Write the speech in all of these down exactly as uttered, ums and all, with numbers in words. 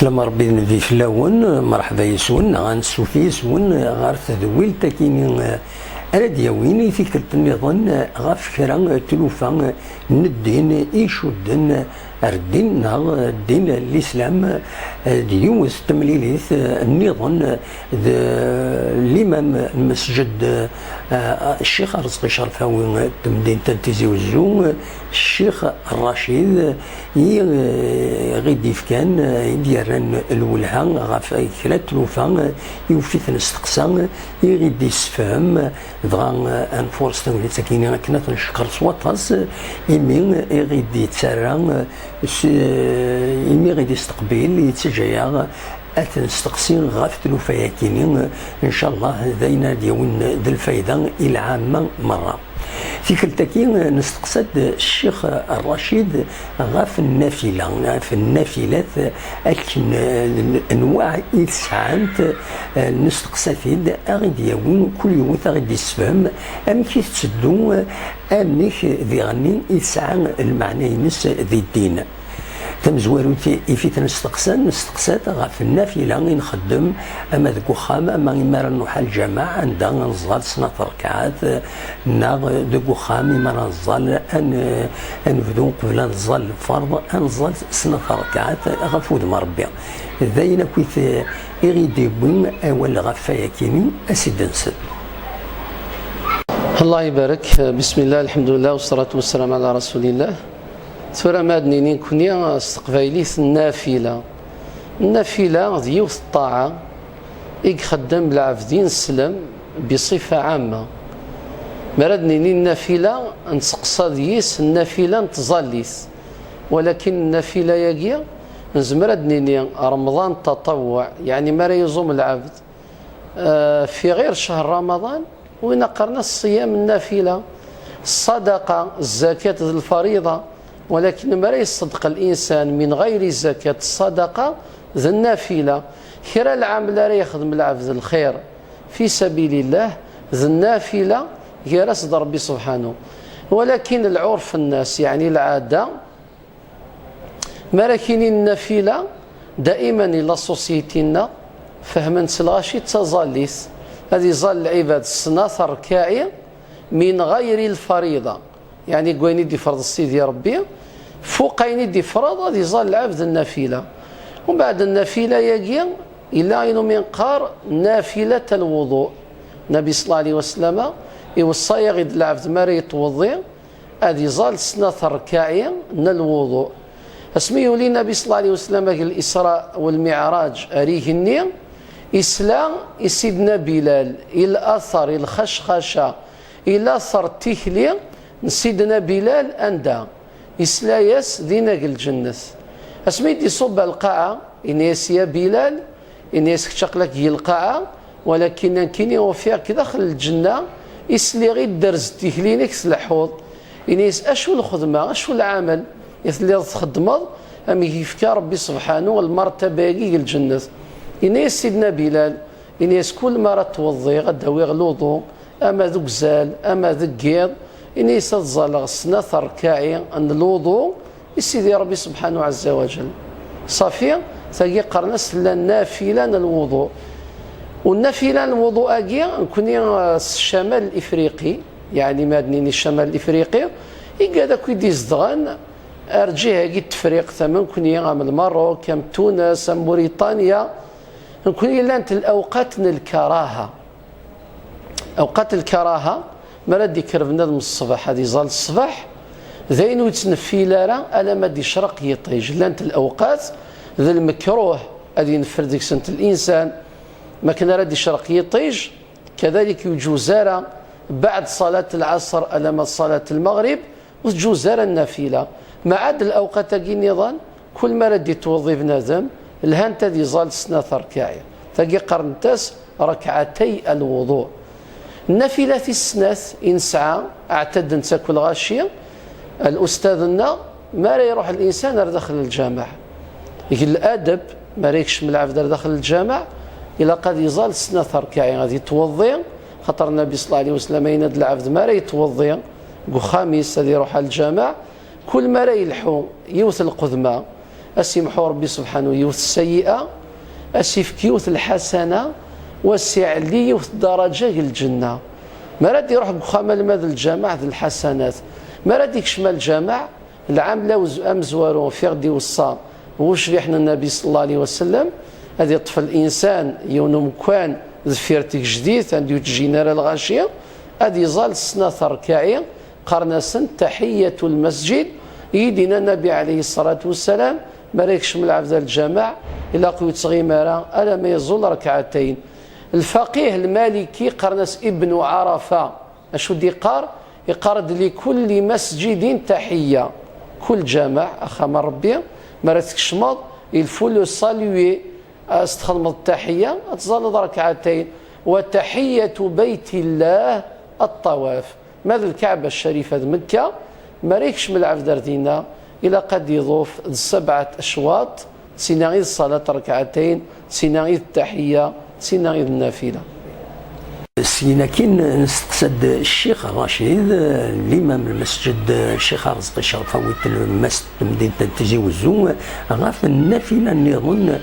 Slam Rebbi d Nnbi fell-awen, merḥba yes-wen, neɣ ansuf yes-wen ɣer tedwilt-agi ara d-yawin i tikkelt nniḍen ɣef kra n tlufa n ddin icudden ar ddin neɣ ddin n Lislam, d yiwet n temlilit nniḍen d limam n lmesǧed, eh, Ccix Arezqi Cerfawi n temdint n Tizi Wezzu, Ccix Racid, i, eh, ɣ-i-d-ifkan, eh, i d-yerran lwelha ɣef kra n tlufa, eh, i ufiten steqsa, eh, i ɣ-i-d-issefhem, dɣa, eh, ad nfurṣ tagnit-agi akken ad t-neckeṛ s waṭas, imi i ɣ-i-d-yettarra, eh, s, eh, imi i ɣ-i-d-isteqbil, yettaǧǧa-yaɣ ad t-nesteqsi ɣef tlufa-yagi-nni, ncallah d ayen ara d-yawin d lfayda i lɛamma merra. Tikkelt-agi nesteqsa-d Ccix Racid ɣef nnafila, ɣef nnafilat akken, eh, anwa i tesɛant, eh, nesteqsa-t-id, a ɣ-id-yawi kul yiwet a ɣ-id-issefhem amek i tetteddu, amek diɣen i tesɛa lmeɛna-ines di ddin. Tamezwarut i fit nesteqsan, nesteqsa-t ɣef nnafila i nxeddem, ama deg uxxam, ama imi ara nruḥ ɣer lǧameɛ, anda ad neẓẓal snat ṛekɛat, neɣ deg uxxam, imi ara neẓẓal, ad n-, ad nebdu qbel ad neẓẓal lferḍ, ad neẓẓal snat ṛekɛat ɣef wudem n Ṛebbi. D ayen akk i t-, i ɣ-id-yewwin awal ɣef wayagi-nni, a s-id-nsel. Allah ibarek. Bismillah, alḥemdulillah, wassalatu wassalamu ala rasulillah. Tura ma ad nini nekni s teqbaylit nnafila. Nnafila d yiwet n ṭṭaɛa i ixeddem lɛebd ineslem biṣifa ɛamma. Mi ara d-nini nnafila, nettqeṣṣad yis nnafila n tẓallit. Walakin nnafila-agi, nezmer ad d-nini Remḍan taṭawuɛ, yeɛni mi ara yuẓum lɛebd, eh, fi ɣir ccher Ramaḍan, win qqaren-as ṣṣiyam nnafila, ṣṣadaqa, zzakat d lfariḍa, walakin mi ara iṣeddeq linsan min ɣayri zzakat, ṣṣadaqa d nnafila, kra lɛamel ara yexdem lɛebd lxir fi sabilillah, d nnafila gar-as d Ṛebbi subḥanu. Walakin lɛurf nnas, yeɛni lɛada, Mi ara k-inin nnafila, daiman i la société-nneɣ fehmen-tt lɣaci d taẓallit, ad iẓall lɛibad snat rkaɛi min ɣayri lfariḍa, yeɛni deg wayen i d-ifreḍ Sidi Ṛebbi, fuq ayen i d-ifreḍ ad iẓall lɛebd nnafila. Umbeɛd nnafila-yagi, yella ayen umi neqqar nafilat lwuḍu. Nnabi ṣalla Llahu ɛalayhi wa sallama iweṣṣa-yaɣ-id lɛebd mi ara yettweḍḍi, ad iẓall snat rkaɛi n lwuḍu. Asmi yuli Nnabi ṣalla Llahu ɛalayhi wa sallam deg Lisra wal Miɛraǧ ar igenni, isla i Sidna Bilal, i later, i lxacxaca, i later n tikli n Sidna Bilal anda? Isla-yas dinna deg lǧennet. Asmi i d-iṣubb ar lqaɛa, yenna-yas: "Ya Bilal," yenna-yas, "kečč aql-ak deg lqaɛa, walakin nekkini ufiɣ-k daxel lǧenna, i sliɣ i dderz n tikli-inek tleḥḥuḍ." Yenna-yas: "Acu lxedma, acu lɛamel i telliḍ txeddmeḍ, amek yefka Ṛebbi subḥanu lmertaba-agi deg lǧennet?" Yenna-yas Sidna Bilal, yenna-yas: "Kul mi ara ttweḍḍiɣ, ad d-awiɣ luḍu, ama d ugzal, ama deg yiḍ, ini-as ad ẓalleɣ snat rkaɛi n lwuḍu i Sidi Ṛebbi subḥanu ɛezza wa ǧel." Ṣafi, tagi qqaren-as tella nafila n lwuḍu. U nafila n lwuḍu-agi, nekni, eh, s ccamal ifriqi, yeɛni ma ad nini ccamal ifriqi, igad akk i d-izedɣen ar ǧiha-agi n Tefriqt, am nekni, am Lmeṛṛuk, am Tunes, am Muriṭanya, nekni llant lawqat n lkaraha. Awqat lkaraha, mi ara d-ikker bnadem ṣṣbeḥ, ad iẓall ṣṣbeḥ, d ayen ur yettneffil ara alamma d-icreq yiṭij. Llant lawqat d lmekruh ad yenfel deg-sent linsan, mi akken ara d-icreq yiṭij, kadalik ur yeǧuz ara beɛd ṣalat lɛaṣer alamma d ṣalat lmeɣrib, ur teǧuz ara nnafila. Mɛad lawqat-agi nniḍen, kul mi ara d-ittweḍḍi bnadem, lhant ad iẓall snat rkaɛi. Tagi qqarent-as rakɛatay alwuḍu. Nnafila tis snat i nesɛa, ɛtaddent akk lɣaci, al-ustad-nneɣ, mi ara iruḥ linsan ar daxel lǧameɛ. Deg ladeb, mi ara yekcem lɛebd ar daxel lǧameɛ, ilaq ad iẓall snat rkaɛi, ad ittweḍḍi, xaṭer Nnabi ṣalla Llahu ɛalayhi wa sallam yenna-d lɛebd mi ara yettweḍḍi deg uxxam-is ad iruḥ ar lǧameɛ, kul mi ara yelḥu yiwet lqedma, Ad s-imḥu Ṛebbi subḥanu yiwet ssayi'a, ad s-ifk yiwet lḥasana, wa s-iɛelli yiwet ddaraǧa deg lǧenna. Mi ara d-iruḥ deg uxxam alma d lǧameɛ d lḥasanat. Mi ara d-ikcem a lǧameɛ, lɛamla uz-, amezwaru fiɣ d-iweṣṣa wucbiḥ n Nnabi ṣella Llahu ɛalayhi wa sallam, ad iṭṭef linsan yiwen umekkan deffir tgejdit, anda ur ttjin ara lɣaci, ad iẓall snat rkaɛi, qqaren-asen taḥiyatu lmasǧid, i d-yenna Nnabi ɛalayhi ṣṣalatu wassalam, mi ara yekcem lɛebd a lǧameɛ, ilaq ur yettɣimi ara alamma iẓul rekɛatayn. Lfaqih lmaliki qqaren-as Ibnu Ɛarafa, acu d-iqqar? Iqqar-d: likulli masǧidin taḥiyya. Kul lǧameɛ, axxam n Ṛebbi, mi ara tkecmeḍ, il faut le saluer, ad s-txedmeḍ taḥiyya, ad tẓalleḍ rekɛatayn. Wa taḥiyatu baytillah at-ṭawaf. Ma d Lkaɛba Ccarifa d Mekka, mi ara yekcem lɛebd ar dinna, ilaq ad iḍuf d sebɛat acwaṭ, d tinna i d ṣṣalat rekɛatayn, d tinna i d taḥiyya, d tinna i d nnafila. Syin akkin, nesteqsa-d Ccix Racid, limam n lmasǧid, Ccix Arezqi Cerfawi n tlemmast n temdint n Tizi Wezzu, ɣef nnafila nniḍen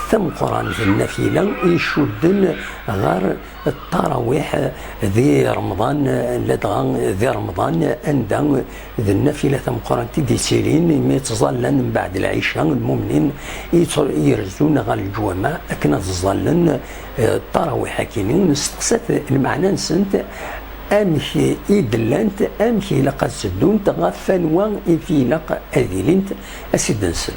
tameqqrant, nnafila icudden ɣer ttarawiḥ di Remḍan, ladɣa di Remḍan, anda d nnafila tameqqrant i d-yettilin, imi ttẓallan mbeɛd lɛica, lmumnin i tt-, i irezzun ɣer leǧwameɛ akken ad ẓẓallen, eh, ttarawiḥ-agi-nni. Nesteqsa-t lmeɛna-nsent, amek i d-llant, amek ilaq ad teddunt, ɣef wanwa i ilaq ad ilint, a ssid-nsen.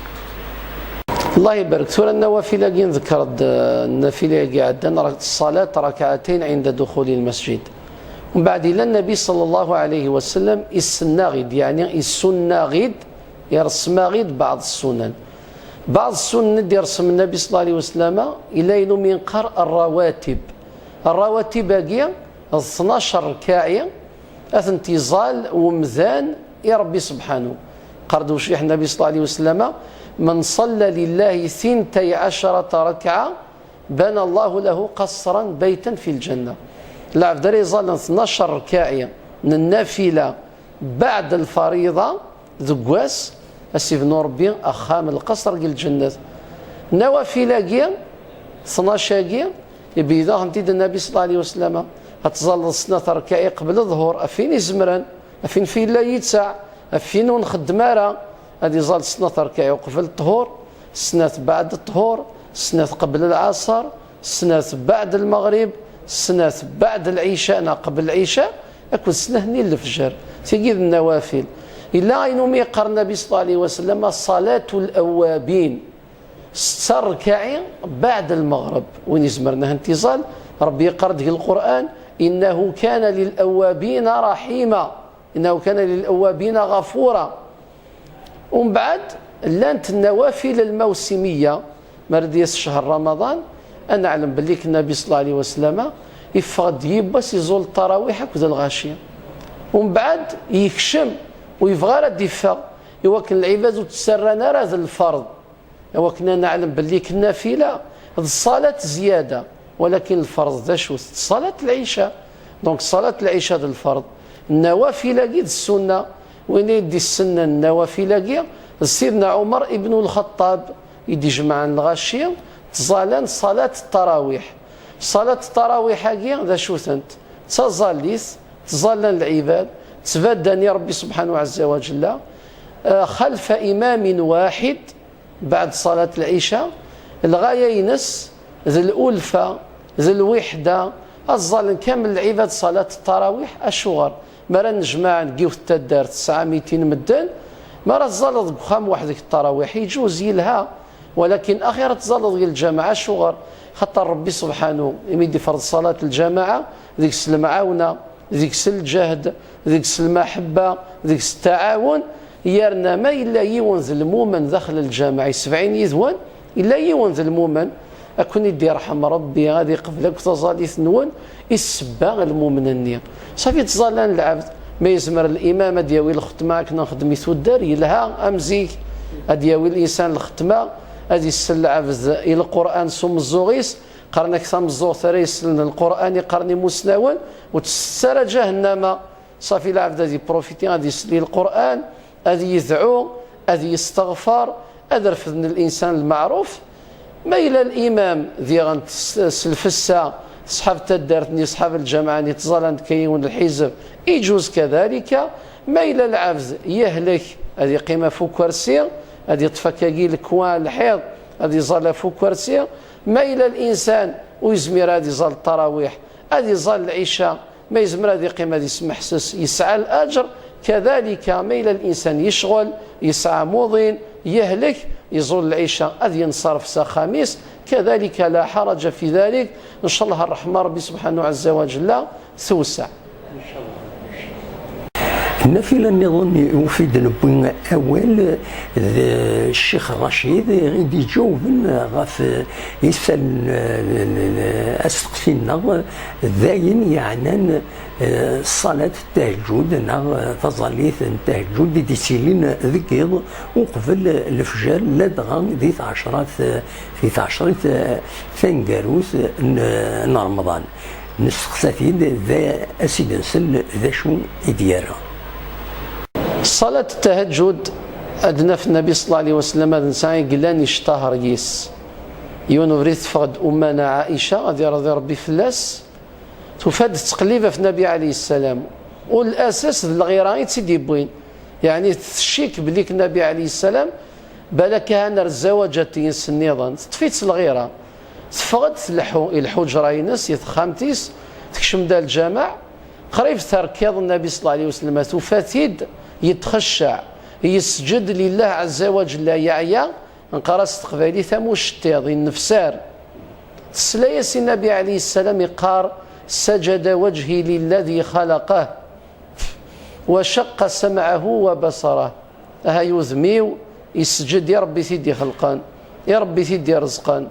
Allah ibarek. Tura nnawafil-agi nḍekker-d, eh, nnafila-agi iɛeddan, ra-, ṣṣalat rakɛatayn ɛinda duxuli lmasǧid. Umbeɛd illa Nnabi ṣella Llahu ɛalayhi wa sallam, issenna-ɣ-id, yeɛni issunna-ɣ-id, iṛessem-aɣ-id beɛḍ ssunan. Beɛḍ ssunan i d-iṛessem Nnabi ṣella Llahu ɛalayhi wa sallam, illa ayen umi neqqar ṛṛawatib. Ṛṛawatib-agi d tnac rkaɛi, ad tent-iẓall umdan i Ṛebbi subḥanu. Qqar-d ucbiḥ Nnabi ṣella Llahu ɛalayhi wa sallam: من صلى لله ثنتي عشرة ركعة بنى الله له قصرا بيتا في الجنة. Lɛebd ara iẓallen tnac rkaɛi n nnafila beɛd lfariḍa deg wass, ad s-ibnu Ṛebbi axxam, lqaṣer deg lǧennet. Nnawafil-agi, tnac-agi, ibeyyen-aɣ-tent-id Nnabi ṣella Llahu ɛalayhi wa sallam, ad tẓalleḍ snat rkaɛi qbel ḍhur, ɣef win izemren, ɣef win fi yella yettaɛ, ɣef win ur nxeddem ara, ad iẓall snat rkaɛi uqbel ṭṭhur, snat beɛd ṭṭhur, snat qbel lɛaṣer, snat beɛd lmeɣrib, snat beɛd lɛica neɣ qbel lɛica, akked snat-nni n lefjer. Tigi d nnawafil. Illa ayen umi yeqqar Nnabi ṣella Llahu ɛalayhi wa sallam ṣalatu l-awwabin. Setta rkaɛi beɛd lmeɣreb. Win izemren ad tent-iẓall, Ṛebbi yeqqar-d deg Lqur'an: إنه كان للأوابين رحيما. إنه كان للأوابين غفورا. Umbeɛd, llant nnawafil lmawsimiya, mi ara d-yas ccher Ramaḍan, ad neɛlem belli Nnabi ṣella Llahu ɛalayhi wa sallam iffeɣ-d yiwwas iẓul ṭṭarawiḥ akked lɣaci. Umbeɛd, yekcem, ur yebɣi ara ad d-iffeɣ, i wakken lɛibad ur ttarran ara d lferḍ. Awakken ad neɛlem belli nnafila d ṣṣalat zyada, walakin lferḍ d acu-t? D ṣṣalat lɛica. Donc ṣṣalat lɛica d lferḍ. Nnawafil-agi d ssunna. Win i d-issennen nnawafil-agi d Sidna Ɛumer ibn Lxeṭṭab, i d-ijemɛen lɣaci, ttẓallan ṣṣalat ṭṭarawiḥ. Ṣṣalat ṭṭarawiḥ-agi d acu-tent? D taẓallit, ttẓallan lɛibad, ttbaddan i Ṛebbi subḥanahu ɛezza wa ǧella, eh, xalfa imamin waḥid, beɛd ṣalat lɛica, lɣaya-ines d lulfa, d lwiḥda, ad ẓẓallen kamel lɛibad ṣalat ṭṭarawiḥ. Acuɣer? Mi ara nnejmaɛen deg yiwet n taddart tesɛa mitin medden, mi ara tẓalleḍ deg uxxam weḥd-k ṭṭarawiḥ, iǧuz, yelha, walakin axir ad tẓalleḍ deg lǧameɛ. Acuɣer? Xaṭer Ṛebbi subḥanu, imi d-ifreḍ ṣalat lǧameɛ, deg-s lemɛawna, deg-s lǧehd, deg-s lmaḥebba, deg-s ttaɛawun, yerna ma yella yiwen d lmumen daxel lǧameɛ, yessebɛin yid-wen, yella yiwen d lmumen, ad ken-id-irḥem Ṛebbi, ad iqbel akk taẓallit-nwen, i ssebba lmumen-nni. Ṣafi ttẓallan lɛebd, ma yezmer limam ad d-yawi lxetma akken nxeddem i tuddar, yelha am zik, ad d-yawi linsan lxetma, ad isel lɛebd i Lqur'an s umeẓẓuɣ-is, qqaren-ak tameẓẓuɣt ara yeslen Lqur'an i qqaren imusnawen, ur tt-tett ara ǧahennama. Ṣafi lɛebd ad iprofiti, ad yesli Lqur'an, ad yedɛu, ad yesteɣfar, Ad refden linsan lmeɛruf. Ma yella limam diɣen s lfessa, ṣṣḥab taddart-nni, ṣṣḥab lǧameɛ-nni, ttẓallan-d kan yiwen lḥizeb, iǧuz kadalika. Ma yella lɛebd yehlek, ad yeqqim ɣef ukersi, ad yeṭṭef akkagi lekwan, lḥiḍ, ad iẓall ɣef ukersi. Ma yella linsan ur yezmir ad iẓall ṭṭarawiḥ, ad iẓall lɛica, ma yezmer ad iqqim ad yesmeḥses, yesɛa laǧer. Kadalika ma yella linsan yecɣel, yesɛa amuḍin, yehlek, iẓul lɛica, ad yenṣerf s axxam-is. Kadalika la ḥaraǧa fi dalik. Ncallah ṛṛeḥma Ṛebbi subḥanahu ɛezza wa ǧella tewseɛ. Nafila nniḍen ufid newwi awal d Ccix Racid i d-iǧawben ɣef isal n, n, n, asteqsi-nneɣ, d ayen yeɛnan, eh, ṣṣalat n ttahejjud neɣ taẓallit n ttahejjud i d-ittilin deg yiḍ uqbel lefjer, ladɣa di tɛecrat, di tɛecrit taneggarut n, n Remḍan. Nesteqsa-t-id d as-id-nsel d acu i d-yerra. Ṣṣalat n ttahejjud, ad naf Nnabi ṣella Llahu ɛalayhi wa sallam, d netta i yellan ictaher yis. Yiwen ubrid teffeɣ-d ummana Ɛaica, ad yerḍi Ṛebbi fell-as, tufa-d tettqellib ɣef Nnabi ɛalayhi ssalam. U lasas d lɣira i tt-id-yewwin. Yeɛni tcikk belli Nnabi ɛalayhi ssalam, balak ahan ar zzawajat-ines nniḍen. Teṭṭef-itt lɣira. Teffeɣ-d tleḥḥu i lḥuǧra-ines, i texxamt-is, tekcem-d ar lǧameɛ, qrib terkiḍ Nnabi ṣella Llahu ɛalayhi wa sallam, tufa-t-id yettxecceɛ, yesǧed lillah ɛezza wa ǧella, yeɛya, nqar-as s teqbaylit am ucettiḍ, yennefsar. Tesla-yas i Nnabi ɛalayhi ssalam iqqar: "Sajada wajhi lilladhi khalaqah, wa shaqqa sam'ahu wa basarah." Ahay udem-iw isǧed i Ṛebbi i t-id-ixelqen, i Ṛebbi i t-id-irezqen.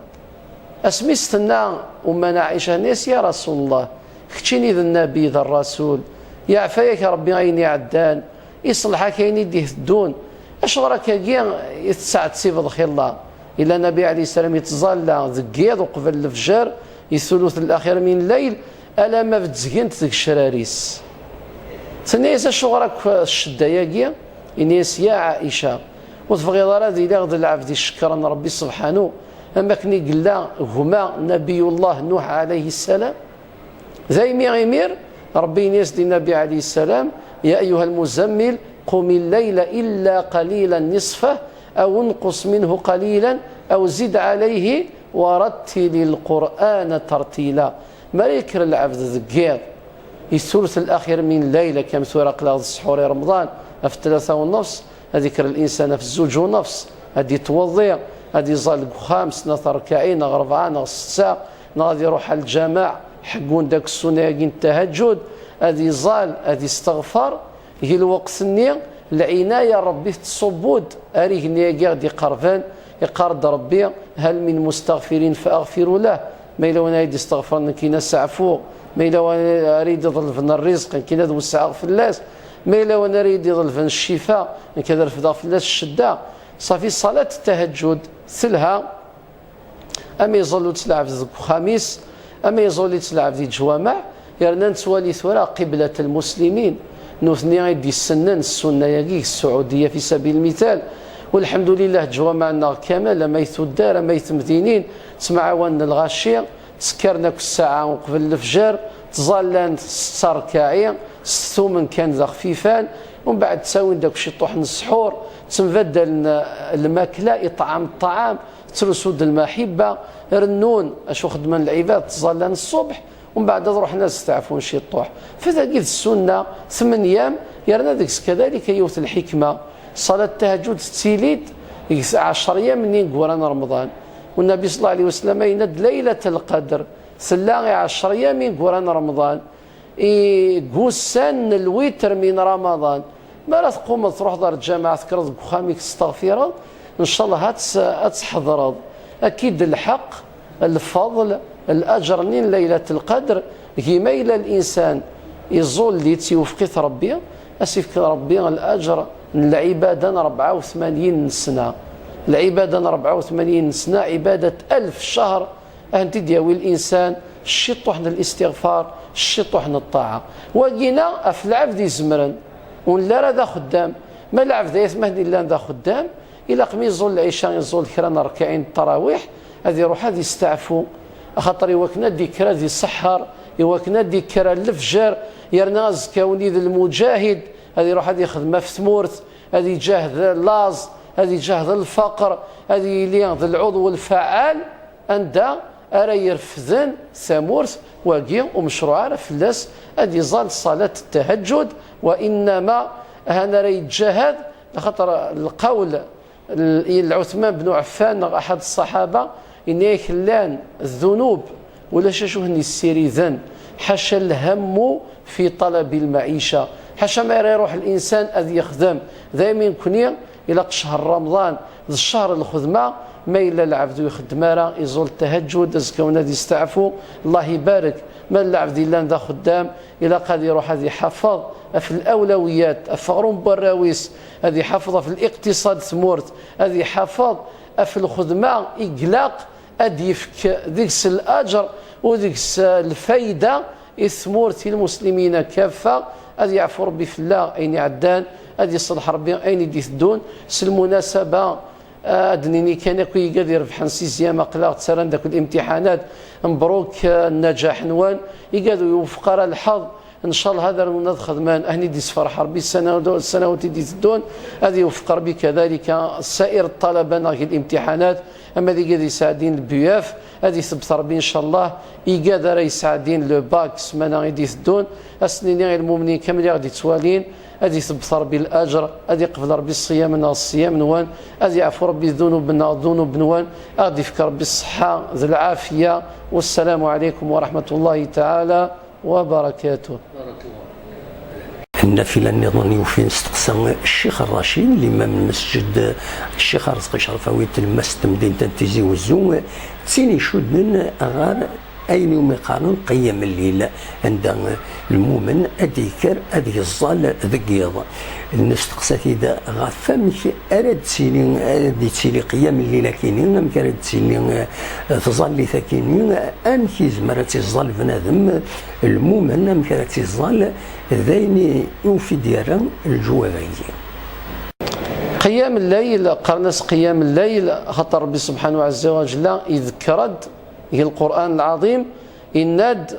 Asmi s-tenna ummana Ɛica, tenna-yas: "Ya Rasulullah, keččini d Nnabi, d Ṛṛasul, yeɛfa-yak Ṛebbi ayen iɛeddan, iṣleḥ-ak ayen i d-iteddun, acuɣer akkagi i tettɛettibeḍ xilla?" Illa Nnabi ɛalayhi ssalam yettẓalla deg yiḍ uqbel lefjer, i thuluth al-axir min llayl, alamma bezzgent tgecrar-is. Tenna-yas: "Acuɣer akk ccedda-yagi?" Yenna-yas: "Ya Ɛaica, ur tebɣiḍ ara ad iliɣ d lɛebd icekkren Ṛebbi subḥanu, am wakken i yella gma Nabiyullah Nuḥ ɛalayhi ssalam?" Daymi imir, Ṛebbi yenna-yas-d i Nnabi ɛalayhi ssalam: "Ya ayyuha lmuzammil, qumi llayla illa qalilan nisfah, aw inqus minhu qalilan, aw zid ɛalayhi, wa rattili lqur'ana tartila." Mi ara yekker lɛebd deg yiḍ, i thuluth al-axir min llayl, akka am tura aql-aɣ d sḥur i Remḍan, ɣef tlata u nefs, ad yekker linsan ɣef zzuǧ u nefs, ad d-yettweḍḍi, ad iẓall deg uxxam snat rkaɛin, neɣ rebɛa, neɣ setta, neɣ ad iruḥ ar lǧameɛ, ḥeggun-d akk ssunna-agi n ttahajjud, ad iẓall, ad isteɣfer, deg lweqt-nni, lɛinaya n Ṛebbi tettṣubbu-d ar igenni-agi i ɣ-d-iqerben, iqqar-d Ṛebbi: "Hal min mustaɣfirin fa aɣfiru lah." Ma yella win ara yi-d-isteɣfren, nekkini ad s-ɛfuɣ. Ma yella win ara yi-d-iḍelben rrizq, nekkini ad wesɛeɣ fell-as. Ma yella win ara yi-d-iḍelben ccifa, nekk ad refdeɣ fell-as ccedda. Ṣafi, ṣṣalat n ttahajjud telha. Am iẓul ur tt-lɛebd deg uxxam-is, am iẓul i tt-lɛebd di ǧwameɛ, yerna nettwali tura qiblat lmuslimin, nutni i d-issennen ssunna-agi deg Sɛudiya fi sabil lmital, walḥemdulillah ǧwameɛ-nneɣ kamel, ama i tuddar, ama i temdinin, ttemɛawanen lɣaci, ttekkaren akk ssaɛa uqbel lefjer, ttẓallan setta rkaɛi, settumen kan d axfifan, umbeɛd ttawin-d akk ciṭuḥ n ssḥur, ttembaddalen lmakla, iṭɛam ṭṭɛam, ttrusu-d lmaḥibba, rennun acu xeddmen lɛibad, ttẓallan ṣṣubḥ, umbeɛd ad ruḥen ad steɛfun ciṭuḥ. Fa dagi d ssunna, tmenyam, yerna deg-s kadalika yiwet lḥikma, ṣṣalat tahajjud tettili-d deg ɛecr yam-nni n ineggura n Remḍan. U Nnabi ṣella Llahu ɛalayhi wa sallam yenna-d: "Laylat lqadr tella i ɛecr yam ineggura n Remḍan." I deg wussan n lwitr min Ramaḍan, mi ara teqqumeḍ truḥeḍ ar lǧameɛ, tekkreḍ deg uxxam-ik testeɣfireḍ, ncallah ad tt-, ad tḥeḍreḍ. Akka i d lḥeqq, lfeḍl, laǧer-nni n Laylat Lqadr, gima yella linsan iẓul-itt, iwefq-it Ṛebbi, ad s-ifk Ṛebbi laǧer n lɛibada n ṛebɛa u tmanyin n ssna. Lɛibada n ṛebɛa u tmanyin n ssna, ɛibadat alf ccehr, ad tent-id-yawi linsan s ciṭuḥ n listiɣfar, s ciṭuḥ n ṭṭaɛa. Wagina ɣef lɛebd izemren, ur nelli ara d axeddam. Ma lɛebd ayt ma yellan d axeddam, Ilaq mi iẓul lɛica, iẓul kra n rkaɛin n ttarawiḥ, ad iruḥ ad isteɛfu, axaṭer iwakken ad d-ikker ad iseḥḥer, iwakken ad d-ikker ar lefjer, yerna azekka-nni d lmuǧahid, ad iruḥ ad ixdem ɣef tmurt, ad iǧahed laẓ, ad iǧahed lfaqer, ad yili d lɛuḍw lfaɛal, anda ara irefden tamurt, wagi ur mecruɛ ara fell-as ad iẓal ṣalat ttahajjud, wa innama ahan ara yeǧǧahad, axaṭer lqawl n Ɛutman ben Ɛeffan neɣ aḥad ṣṣaḥaba, yenna-yak llan ddunub, ulac acu ten-yessiriden, ḥaca lhammu fi ṭalabi lmaɛica, ḥaca ma ara iruḥ linsan ad yexdem, daymi nekni ilaq ccher Remḍan d ccher n lxedma, ma yella lɛebd ur ixeddem ara, iẓul ttahajjud, azekka-nni ad isteɛfu, Allah ibarek. Ma d lɛebd yellan d axeddam, ilaq ad iruḥ ad iḥafeḍ ɣef lawlawiyat, ɣef uɣrum n warraw-is, ad iḥafeḍ ɣef liqtiṣad tmurt, ad iḥafeḍ ɣef lxedma i ilaq ad d-yefk deg-s laǧer u deg-s lfayda i tmurt, i lmuslimin kaffa, ad yeɛfu Rebbi fell-aɣ ayen iɛeddan, ad iṣelleḥ Rebbi ayen i d-iteddun. S lmunasaba, ad d-nini kan akk i igad irebḥen sixième, aql-aɣ ttarran-d akk limtiḥanat, mebruk, eh, nnaǧaḥ-nwen, igad ur iwufeq ara lḥeḍ, ncallah ad rnun ad xedmen ayen i d-yessefreḥ Rebbi ssana-, ssanawat i d-iteddun, ad iwefeq Rebbi kadalika sair ṭṭalaba neɣ limtiḥanat, ama d igad yesɛeddin le BEF, ad itebbet Rebbi ncallah, igad ara yesɛeddin le bac ssmana i d-iteddun, ad s-nini i lmumnin kamel i ɣ-d-ittwalin, ad itebbet Rebbi laǧer, ad iqbel Rebbi ṣṣiyam-nneɣ ṣṣiyam-nwen, ad yeɛfu Rebbi ddunub-nneɣ ddunub-nwen, ad ɣ-d-ifk Rebbi ṣṣeḥḥa d lɛafiya. Wassalamu ɛalaykum wa raḥmatullahi taɛala wa barakatuh. Nnafila nniḍen i ufin steqsa Ccix Racid, limam n lmesǧed, Ccix Arezqi Cerfawi n tlemmast n temdint n Tizi Wezzu, d tin icudden ɣer ayen iwumi qqaren qiyam lleyl, anda lmumen ad d-yekker ad yeẓẓal deg yiḍ. Nesteqsa-t-id ɣef amek ara d-tili, ad d-yettili qiyam lleyl akini, amek ara d-tili, eh, tẓallit akini, amek yezmer ad tt-iẓẓal bnadem, lmumen, amek ara tt-iẓẓal, d ayen i ufid yerra lǧuwab-agi. Qiyam lleyl, qqaren-as qiyam lleyl, xaṭer Rebbi subḥanahu ɛezza wa jella iḍekker-d deg Lqur'an lɛaḍim, yenna-d,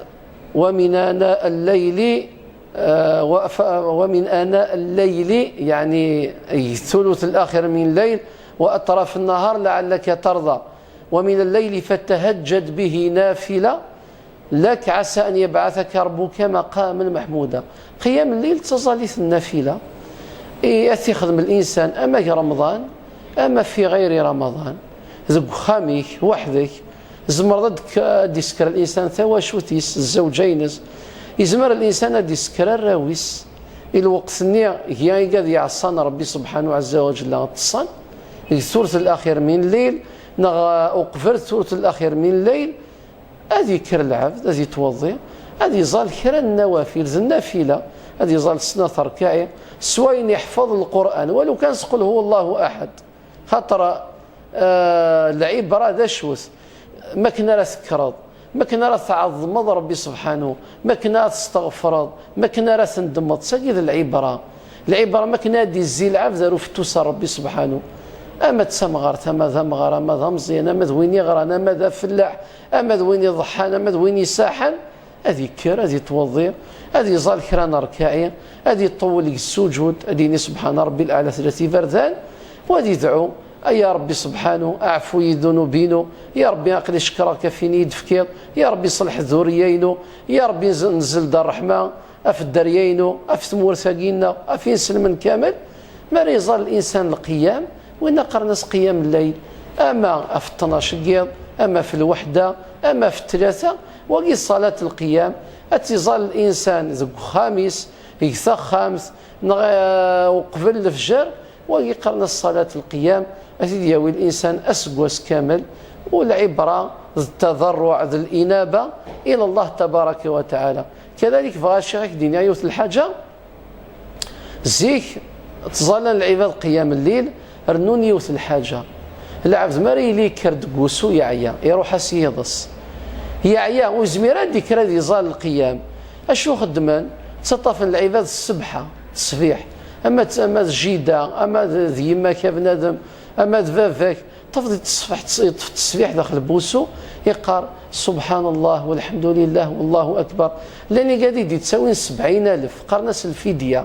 wa min ana lleyli, eh, wa fa-, wa min ana lleyli, yeɛni deg thuluth laxir min lleyl, wa aṭraf nnahar laɛallaka tarḍa, wa min lleyli fatahajjad bihi nafila, lak ɛasa an yebɛathaka rebbuka maqaman maḥmuda. Qiyam lleyl d taẓallit n nnafila i ad t-ixdem linsan ama deg Remḍan ama fi ɣayri Remḍan, deg uxxam-ik weḥd-k. Tzemreḍ ad d-, ad d-isker linsan tawacult-is, zzawǧa-ines. Yezmer linsan ad d-isker arraw-is i lweqt-nni, gi igad yeɛṣan Rebbi subḥanahu ɛezza wa jella ṭṭṣan, deg thuluth laxir min lleyl, neɣ, uh, uqbel thuluth laxir min lleyl, ad yekker lɛebd, ad yettweḍḍi, ad iẓal kra n nnawafil, d nnafila, ad iẓal snat rkaɛi, s wayen iḥfeḍ Lqur'an, walu kan s qul huwa Allahu aḥad. Xaṭer, eh, lɛibra d acu-t? Makken ara tekkreḍ, makken ara tɛeḍmeḍ Rebbi subḥanu, makken ara testeɣfreḍ, makken ara tendmeḍ, sagi d lɛibra. Lɛibra makken ara d-izzi lɛebd ar ufettus n Rebbi subḥanu. Ama d tamɣart, ama d amɣar, ama d ameẓyan, ama d win iɣran, ama d afellaḥ, ama d win iḍeḥḥan, ama d win isaḥen, ad ikker, ad ittweḍḍi, ad iẓal kra n rkaɛi, ad iṭewwel deg ssuǧud, ad yini subḥana Rebbi lɛala tlat iberdan, u ad idɛu, a ya Rebbi subḥanu, aɛfu-yi ddunub-inu, ya Rebbi aql-i cekkreɣ-k ɣef ayen i yi-d-tefkiḍ, ya Rebbi ṣleḥ ddurriya-inu, ya Rebbi nz-, nzel-d ṛṛeḥma ɣef dderya-inu, ɣef tmurt-agi-nneɣ, ɣef inselmen kamel. Mi ara iẓal linsan lqiyam, winna qqaren-as qiyam lleyl, ama ɣef ṭṭnac n yiḍ, ama ɣef lweḥda, ama ɣef tlata, wagi ṣṣalat lqiyam, ad tt-iẓal linsan deg uxxam-is, deg texxamt, neɣ, eh, uqbel lefjer, wagi qqaren-as ṣṣalat lqiyam, ad t-id-yawi linsan aseggas kamel, u lɛibra d ttaḍarruɛ d linaba ila Allah tabaraka wa taɛala. Kadalik bɣiɣ a ccix ad k-d-iniɣ yiwet lḥaǧa. Zik, ttẓallan lɛibad qiyam lleyl, rennun yiwet lḥaǧa. Lɛebd mi ara yili yekker deg wusu yeɛya, iruḥ-as yiḍes. Yeɛya, ur yezmir ad d-ikker ad iẓal lqiyam. Acu xeddmen? Ttaṭṭafen lɛibad ssebḥa, ttesbiḥ. Ama d, ama d jida, ama d, d yemma-k a bnadem, Ama d baba-k, tafeḍ yeṭṭef ttesbiḥ daxel n wusu, yeqqar: "Subḥan Allah, walḥemdu lillah, wallahu akbar." Llan igad i d-yettawin sebɛin alef, qqaren-as lfidya.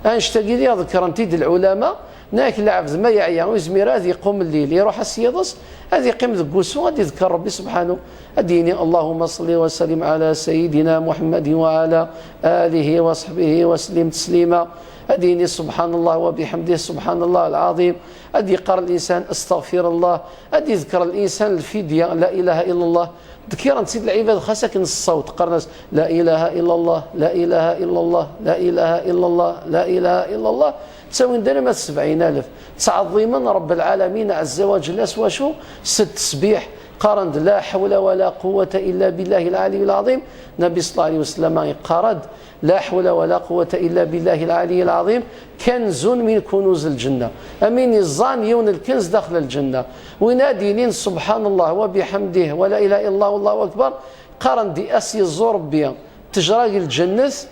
Annect-agi diɣ ḍekkren-t-id lɛulama, nnan-ak lɛebd ma yeɛya, ur yezmir ad yeqqum lleyl, iruḥ-as yiḍes, ad yeqqim deg wusu, ad iḍekkeṛ Ṛebbi subḥanu. Ad d-yini: "Allahumma salli wa sallim ala sayyidina Muḥemmadin wa ala alihi wa saḥbihi wa sallim teslima." Ad d-yini: "Subḥan Allah wa biḥemdih, subḥan Allah al-ɛaḍim." Ad d-yeqqar linsan: "Astaɣfir Allah." Ad d-yeḍker linsan lfidya: "La ilaha illallah." Ḍekkren-tt-id lɛibad xas akken s ṣṣawt, qqaren-as: "La ilaha illallah, la ilaha illallah, la ilaha illallah, la ilaha illallah." Ttawin-d alamma d sebɛin alef. Ttɛeḍḍimen Ṛebb lɛalamin ɛezza wa ǧella s wacu? S ttesbiḥ. Qqaren-d: "La ḥawla wa la quwwata illa billahi lɛaliyi lɛaḍim." Nabi ṣella Llahu ɛalayhi wa sallam yeqqar-d: "La ḥawla wa la quwwata illa billahi lɛaliyi lɛaḍim, kanzun min kunuz lǧenna." Am win iẓẓan yiwen lkenz daxel lǧenna. Win ad d-yinin: "Subḥan Allah wa biḥemdih, wa la ilaha illallah, wallahu akbar", qqaren-d: "As yeẓẓu Ṛebbi ttejra deg lǧennet,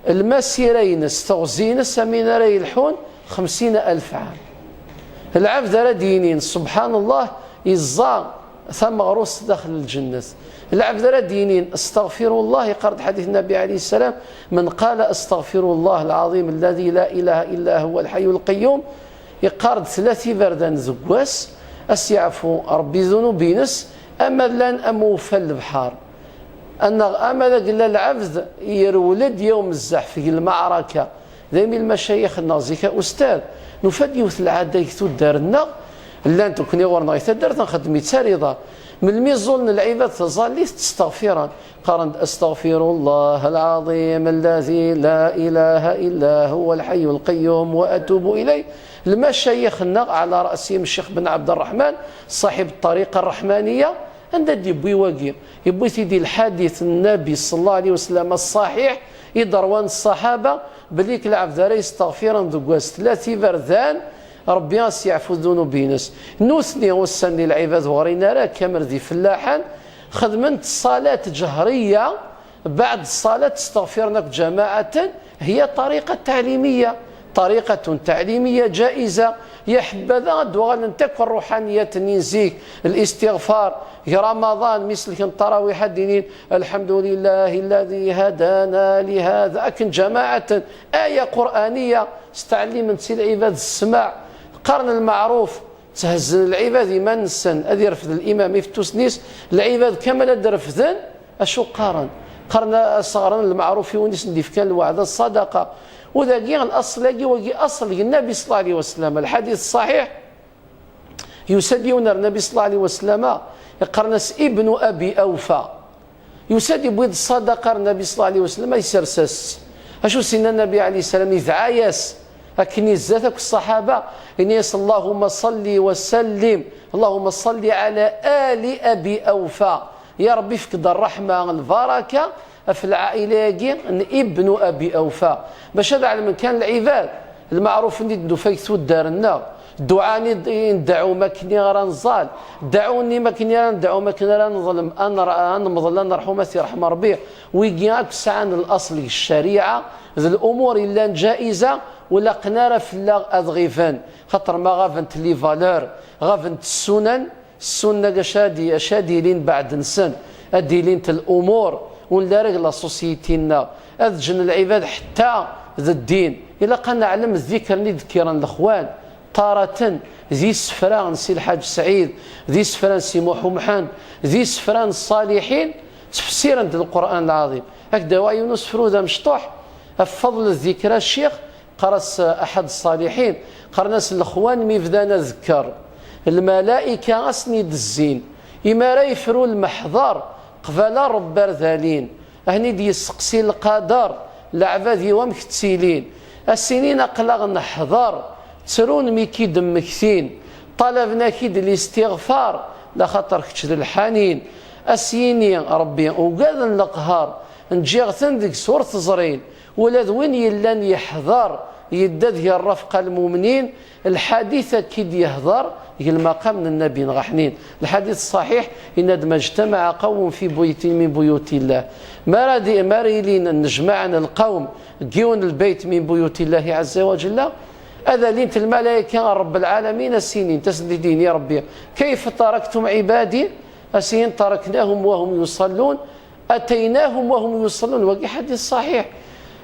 lmasira-ines, teɣzi-ines, am win ara yelḥun xemsin alef ɛam." Lɛebd ara d-yinin: "Subḥan Allah", iẓẓa tameɣrust daxel lǧennet. Lɛebd ara d-yinin: "Astaɣfirullah", iqqar-d ḥadit Nnabi ɛalayhi ssalam: "Man qala astaɣfirullah lɛaḍim alladi la ilaha illa huwa lḥayyu lqayyum", iqqar-d tlata iberdan deg wass, as-yeɛfu Ṛebbi dunub-ines, ama llan am wufal lebḥer. Annaɣ ama d agella lɛebd yerwel-d yawm zzɛef deg lmaɛraka. Daymi lmacayix-nneɣ zik, a ustad, nufa-d yiwet lɛada deg tuddar-nneɣ, llant ukni ɣur-neɣ i taddart, nxeddem-itt ar iḍ. Melmi ẓẓulen lɛibad taẓallit, ttestaɣfiren, qqaren-d: "Astaɣfirullah al-ɛaḍim alladi la ilaha illa huwa al-ḥayyu al-qayyum wa atubu ilayh." Lmacayix-nneɣ, ɛla ra'sihim Ccix Ben Ɛebd Ṛṛeḥman, ṣaḥib ṭṭariqa ṛṛeḥmaniya, anda d-yewwi wagi? Yewwi-t-id i lḥadit n Nnabi ṣella Llahu ɛalayhi wa sallam ṣṣaḥiḥ, i d-ṛwan ṣṣaḥaba, belli lɛebd ara yesteɣfiren deg wass tlata iberdan, Ṛebbi a s-yeɛfu dunub-ines. Nutni ussan-nni lɛibad ur ɣrin ara, kamel d ifellaḥen, xedmen-d ṣṣalat ǧehriya, beɛd ṣṣalat, steɣfiren akk ǧamaɛaten, hiya ṭariqa taɛlimiya, ṭariqatun taɛlimiya ǧaiza. Ya ḥebada ad d-uɣalent akk ṛṛuḥaniyat-nni n zik, listiɣfar, deg Ramaḍan, mi selken ṭṭarawiḥ ad d-inin: "Alḥemdulillahi alladi hadana lihada", akken ǧamaɛaten, aya qur'aniya, stɛellimen-tt i lɛibad ssmaɛ, qqaren lmeɛruf, tthezzen lɛibad iman-nsen, ad irfed limam ifettusen-is, lɛibad kamel ad d-refden. Acu qqaren? Qqaren a s-ɣren lmeɛruf i win i sen-d-ifkan lweɛda ṣṣadaqa. U dagi, laṣel-agi, wagi aṣel deg Nnabi ṣella Llahu ɛalayhi wa sallam. Lḥadit ṣṣaḥiḥ, yusa-d yiwen ar Nnabi ṣella Llahu ɛalayhi wa sallam, iqqaren-as Ibnu Abi Awfa. Yusa-d, yewwi-d ṣṣadaqa ar Nnabi ṣella Llahu ɛalayhi wa sallam, yessers-as. Acu s-yenna Nnabi ɛalayhi ssalam? Idɛa-yas akken i zdat akk ṣṣaḥaba, yenna-yas: "Allahumma salli wa sallim, Allahumma salli ɛala ali Abi Awfa." Ya Ṛebbi, efk-d ṛṛeḥma, lbaraka ɣef lɛaila-agi n Ibnu Abi Awfa, bac ad ɛelmen kan lɛibad lmeɛruf-nni d-nufa deg tuddar-nneɣ, dduɛa-nni d-, i ndeɛɛu makken ara nẓall, ddeɛɛu-nni makken ara ndeɛɛu, makken ara neḍlem, ad ner-, ad nemḍel, ad nerḥu, ma t-yerḥem Ṛebbi. Wigi akk sɛan laṣel deg ccariɛa, d lumuṛ yellan ǧaiza, ur laqen ara fell-aɣ ad ɣiben, xaṭer ma ɣabent les valeurs, ɣabent ssunan, ssunna, acu ad, acu ad ilin beɛd-nsen? Ad d-ilint lumuṛ ur nelli ara deg la société-nneɣ, ad ǧǧen lɛibad ḥetta d ddin. Ilaq ad neɛlem d ddikren i d-kkren lexwan, ṭṭaraten, d isefra n Si Lḥaǧ Sɛid, d isefra n Si Muḥ Umḥend, d isefra n ṣṣaliḥin, ttfessiren-d Lqur'an Lɛaḍim. Ad k-d-awiɣ yiwen usefru d amecṭuḥ ɣef fadl ddikra ccix, qqar-as Aḥad Ṣṣaliḥin, qqaren-as lexwan mi bdan adekker, lmalaika a sen-id-zzin, imi ara yefru lmeḥḍer, qbala Ṛebbi ar dalin, a ten-id-yesseqsi lqader, leɛbad-iw amek ttilin, a s-inin aql-aɣ neḥḍer, ttrun mi k-id-mmektin, ṭalaben-ak-id listiɣfar, laxaṭer kečč d lḥanin, a s-yini Ṛebbi ugaden leqher, ǧǧiɣ-ten deg-s ur t-ẓrin, ula d win yellan yeḥḍer, yedda deg ṛṛafqa lmumnin, lḥadit akka i d-yehḍer deg lmaqam n Nnabi-nneɣ aḥnin. Lḥadit ṣṣaḥiḥ, yenna-d: "Ma jtamaɛa qawmun fi buytin min buyutillah." Mi ara di-, mi ara ilin nnejmaɛen lqawm deg yiwen lbeyt min buyutillahi ɛezza wa ǧella, Ad alint lmalayka ɣer Ṛebb lɛalamin, a s-inint, a s-d-inin i Ṛebbi: كيف تركتم عبادي؟ A s-inin: تركناهم وهم يصلون، أتيناهم وهم يصلون. Wagi ḥadis ṣaḥiḥ.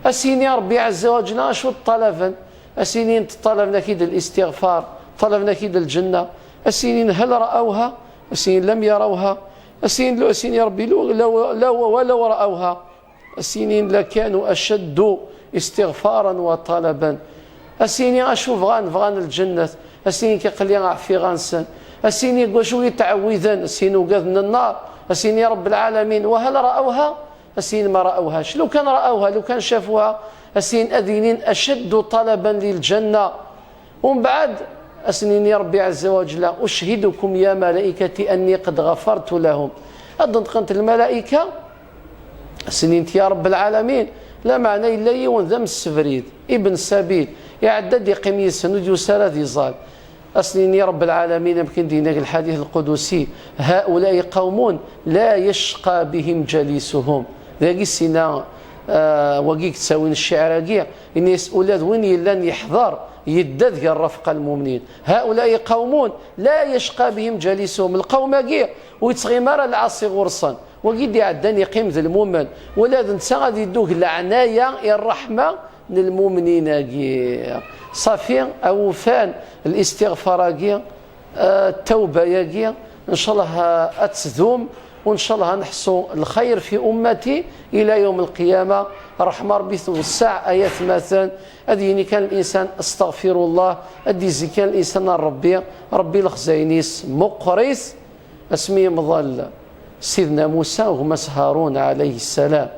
A s-yini Ṛebbi ɛezza wa ǧella: Acu ṭṭalaben? A s-inin: ṭṭalaben-ak-id listiɣfar, ṭṭalaben-ak-id lǧenna. A s-inin: هل رأوها؟ A s-inin: لم يروها. A s-inin: لو، a s-yini Ṛebbi: لو، لو، لو، ولو رأوها. A s-inin: لكانوا أشد استغفارا وطلبا. A s-yini: Acu bɣan? Bɣan lǧennet. A s-yini: Aql-i ɛfiɣ-asen. A s-yini: Deg wacu i ttɛewwiden? A s-yini: Ugaden nnar. A s-yini: Ṛebb lɛalamin, وهل رأوها؟ A s-yini: ما رأوهاش. لو كان رأوها، لو كان شافوها، a s-yini: Ad yinin: أشد طلبا للجنة. Umbeɛd, a s-nini Ṛebbi ɛezza wa ǧella: أشهدكم يا ملائكتي أني قد غفرت لهم. Ad d-neṭqent lmalayka, a s-nint: Ya Ṛebb lɛalamin, lameɛna yella yiwen d amsebrid, ibn sabil, iɛedda-d iqqim yid-sen, ur d-yusi ara ad iẓal. A s-nini Ṛebb lɛalamin, am akken d-yenna deg lḥadit lqudusi: هؤلاء قوم لا يشقى بهم جليسهم. Dagi s-yenna, ah, wagi yettawin cciɛr-agi, ini-as: Ula d win yellan yeḥḍer, yedda deg rrefqa lmumnin. هؤلاء قوم لا يشقى بهم جليسهم. Lqawm-agi ur yettɣimi ara lɛaṣi ɣur-sen. Wagi d-iɛeddan yeqqim d lmumen. Ula d netta ad yeddu deg leɛnaya i ṛṛeḥma n lmumnin-agi. Ṣafi, awufan, listiɣfar-agi, ah, ttawba-agi, ncallah, ah, ad tdum, u ncallah ad neḥṣu lxayr fi ummati ila yawm lqiyama. Ṛṛeḥma Ṛebbi tewseɛ ay atmaten, ad yini kan linsan: Astaɣfirullah, ad d-izzi kan linsan ar Ṛebbi, Ṛebbi lexzayen-is meqqrit. Asmi yemḍel Sidna Musa gma-s Harun ɛalayhi ssalam,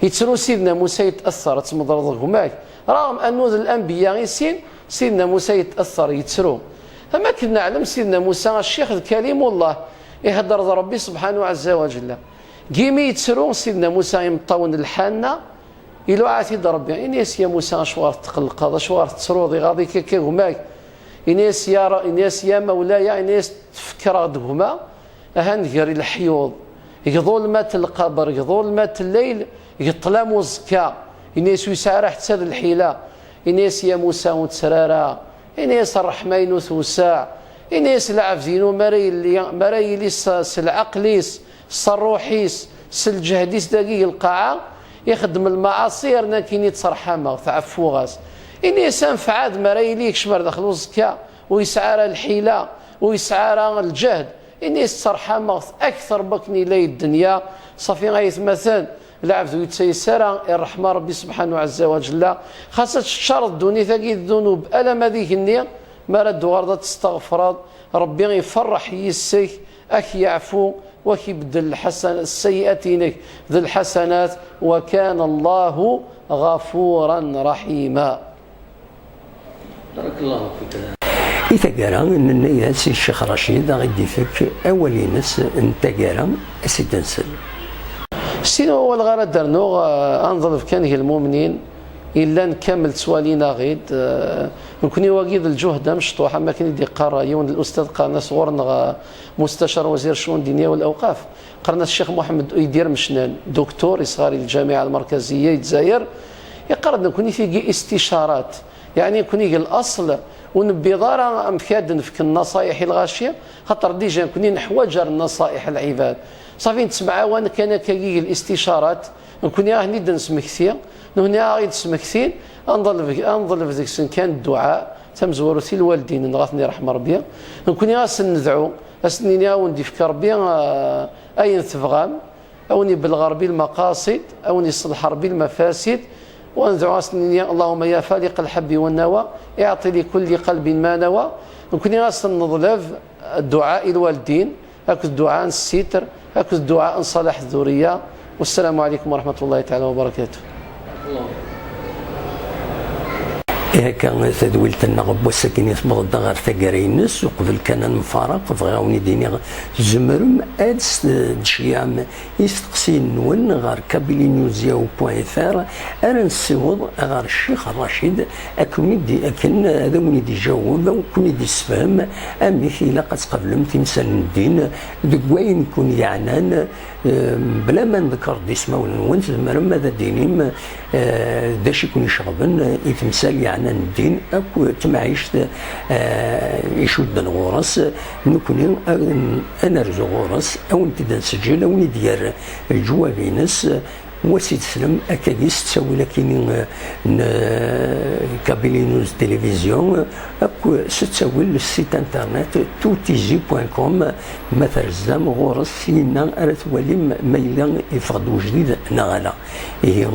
yettru Sidna Musa yet'athar, ad tmeḍleḍ gma-k. Raɣem annu d lanbiya i sin, Sidna Musa yet'athar, yettru. Am akken neɛlem, Sidna Musa, a ccix, d kalimullah, ihedder d Ṛebbi subḥanahu ɛezza wa ǧella. Deg yimi yettru Sidna Musa imeṭṭawen n lḥanna, iluɛa-t-id Ṛebbi, ini-as: Ya Musa, acuɣer tetqellqeḍ, acuɣer tettruḍ, iɣaḍ-ik akka gma-k? Ini-as: Ya Ra-, ini-as: Ya Mawlaya, ini-as, tfekkreɣ-d gma, ahan gar leḥyuḍ, deg ḍulmat lqaber, deg ḍulmat lleyl, deg ṭṭlam uẓekka. Ini-as: Ur yesɛi ara ḥetta d lḥila. Ini-as: Ya Musa, ur ttru ara. Ini-as: Ṛṛeḥma-inu tewseɛ. Ini-as: Lɛebd-inu mi ara yili, mi ara yili s, s lɛeql-is, s ṛṛuḥ-is, s lǧehd-is dagi deg lqaɛa, ixeddem lmaɛaṣi, yerna nekkini ttreḥḥameɣ, ttɛeffuɣ-as. Ini-as: Anfeɛ-as mi ara yili yekcem ar daxel uẓekka, ur yesɛi ara lḥila, ur yesɛi ara lǧehd. Ini-as: Ttreḥḥameɣ-t akteṛ n wakken yella di ddenya. Ṣafi ay atmaten, lɛebd ur yettayes ara i ṛṛeḥma n Ṛebbi subḥanahu ɛezza wa ǧella. Xas ad teččareḍ ddunit-agi d ddunub alamma d igenni, mi ara d-tuɣaleḍ ad testeɣfreḍ, Ṛebbi iferreḥ yis-k, ad k-yeɛfu, u ad k-ibeddel lḥasan-, ssayiat-inek d lḥasanat: وكان الله غفورا رحيما. بارك الله فيك. I taggara, nenna-yas i Ccix Racid ad aɣ-d-ifek awal-ines n taggara, a s-id-nsel. Sin wawal ara d-rnuɣ, eh, ad neḍleb kan gar lmumnin yellan kamel ttwalin-aɣ-id, eh, nekni wagi d lǧuhd amecṭuḥ, am akken i d-iqqar yiwen n lustad, qqaren-as ɣur-neɣ, eh, mustaccer wazir ccun ddinya u lawqaf. Qqaren-as Ccix Muḥemmed Uydir Mecnan, دكتور, yesɣar i lǧamiɛa lmerkaziya i Dzayer, iqqar-d: Nekkni tigi isticarat, yeɛni nekkni deg laṣel ur newwiḍ ara amek ad d-nefk nnaṣayeḥ i lɣaci, xaṭer déjà nekkni neḥwaǧ ar nnaṣayeḥ n lɛibad. Ṣafi, nettemɛawan kan akka deg listicarat, nekkni ad ten-id-nesmekti, nekkni ad ɣ-id-smektin, ad neḍleb, ad neḍleb deg-sen kan dduɛa, tamezwarut i lwaldin-nneɣ, ad ten-iṛḥem Ṛebbi, nekkni ad sen-nedɛu, ad sen-nini: A wen-d-ifk Ṛebbi, ah, ayen tebɣam, a wen-ibelleɣ Ṛebbi lmaqaṣid, a wen-iṣelleḥ Ṛebbi lmafasid, u ad nedɛu ad sen-nini: اللهم يا فالق الحب والنوى، اعط لكل قلب ما نوى. Nekkni ad sen-neḍleb dduɛa i lwaldin, akked dduɛa n ssitr, akked dduɛa n ṣṣalaḥ dduriya. Wassalamu ɛalaykum wa raḥmatullahi taɛala wa barakatuh. Akka, tadwilt-nneɣ n wass-agi i tewweḍ-d ɣer taggara-ines. Uqbel kan ad nemfaraq, bɣiɣ ad wen-id-iniɣ, tzemrem ad s-, d-tceyyɛem isteqsiyen-nwen ɣer kabili news yaw point fr, ara nessiweḍ ɣer Ccix Racid, akken i d-, akken ad awen-id-ijaweb, ad ken-id-issefhem amek ilaq ad tqablem timsal n ddin deg wayen i ken-yeɛnan. Eh, mebla ma nḍekker-d ismawen-nwen, tzemrem ad d-tinim, eh, d acu i ken-iceɣben, eh, i temsal, yeɛni, n ddin akk d temɛict, eh, icudden ɣur-s, nekkni ad n-, ad nerzu ɣur-s, ad wen-t-id-nseǧǧel, ad wen-id-yerr leǧwab-ines, wa s-id-slem, akkagi s ttawil akini, eh, n, eh, Kabylie News Télévision, akk s ttawil n site internet toutizi point com, ma trezzam ɣur-s, yinna ara twalim ma yella yeffeɣ-d wejdid neɣ ala. Ihi,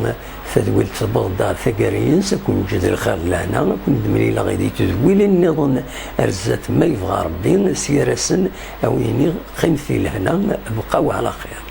tadwilt tewweḍ-d ɣer taggara-ines, ad ken-neǧǧ d lxir d lehna, ad ken-id-mlileɣ di tedwilin nniḍen ar zdat ma yebɣa Rebbi, s gar-asen a wen-iniɣ qqimet di lehna, bqaw ɛla xir.